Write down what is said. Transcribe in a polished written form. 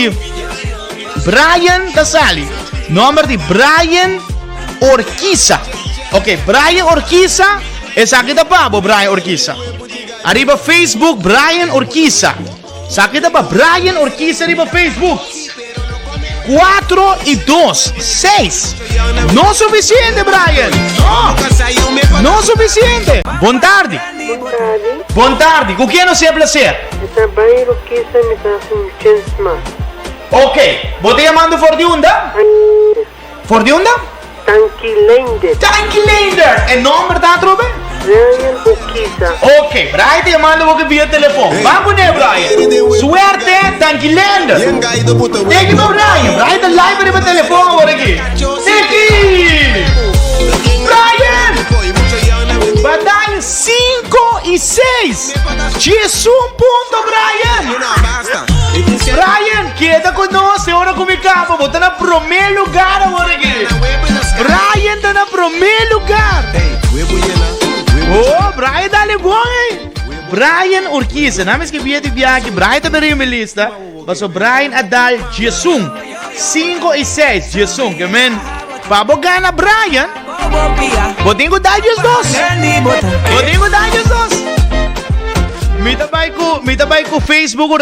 di Brian ta sali. Nomber di Brian Orquiza. Ok, Brian Orquiza. Esaki ta pa bo, Brian Orquiza. Ariba Facebook, Brian Orquiza. Esaki ta pa Brian Orquiza riba Facebook. 4 y 2, 6. No suficiente, Brian. No. No suficiente. Bon tardi. Bon tardi. Bon tardi. Cu ken nos e placer? Mi ta Brian Urquiza, mi ta haci un chens mas. Ok. Bo ta yamando for di unda? For di unda? Tanki Leendert. Tanki Leendert. E nomber ta atrobe? Brian Urquiza. Ok, Brian ta yamando bo ke via telefon. Ban kuné, Brian. Suerte, Tanki Leendert. Teki pa Brian. Brian ta live riba telefon awor aki. Teki! Brian! Batalla 5 y 6. 11 punto, Brian! Brian, keda ku nos e ora ku mi kaba. Bo ta na promé lugar awor aki. Brian ta na promé lugar. Oh, Brian dale bon, eh. Brian Urquiza, na mes que bie di viaje, Brian ta beri mi lista. Paso Brian a dal 11, 5 y 6, 11, que men. Pa bo gana Brian, bo tin ku dal 12. Bo tin ku dal 12. Mi ta bai ku, mi ta bai ku Facebook.